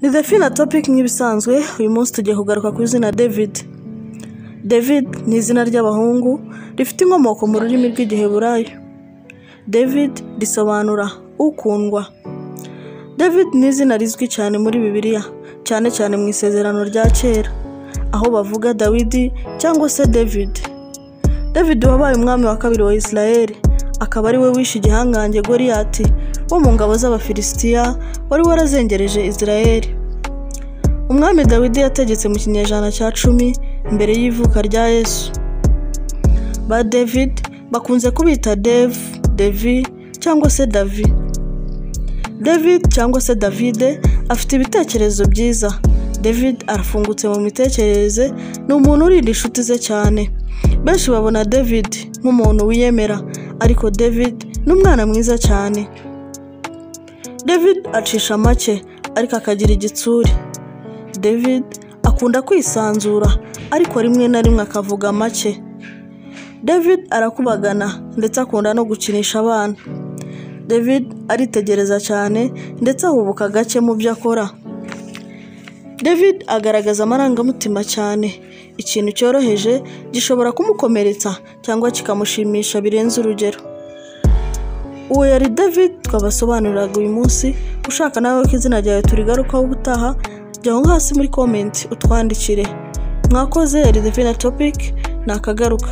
Ni The Fina Topic nk'ibisanzwe, uyu munsi tugiye kugaruka ku izina David. David ni izina ry'abahungu rifite inkomoko mu rurimi rw'Igiheburayo. David risobanura ukundwa. David ni izina rizwi cyane muri Bibiliya, cyane cyane mu Isezerano rya Kera, aho bavuga Dawidi cyangwa se David. David wabaye umwami wa kabiri wa Israel, akaba ari we wishe igihangange Goliyati wo mu ngabo z'Abafilisitiya wari warazengereje Israel. Umwami Dawidi yategetse mu kinyejana cya 10 mbere y'ivuka rya Yesu. Ba David bakunze kubita Dev, Devi cyangwa se Davi. David cyangwa se Davide afite ibitekerezo byiza. David arafungutse mu mitekerereze, ni umuntu urinda inshuti ze cyane. Benshi babona David nk'umuntu wiyemera, ariko David ni umwana mwiza cyane. David acisha make ariko akagira igitsure. David akunda kwisanzura ariko rimwe na rimwe akavuga make. David arakubagana ndetse akunda no gukinisha abana. David aritegereza cyane ndetse ahubuka gake mu byo akora. David agaragaza amarangamutima cyane. Ikintu cyoroheje gishobora kumukomeretsa cyangwa kikamushimisha birenze urugero. Uwo yari David twabasobanuriraga uyu munsi. Ushaka nawe ko izina ryawe turigarukaho ubutaha, jya aho hasi muri comment utwandikire. Mwakoze, yari The Fina Topic, nakagaruka.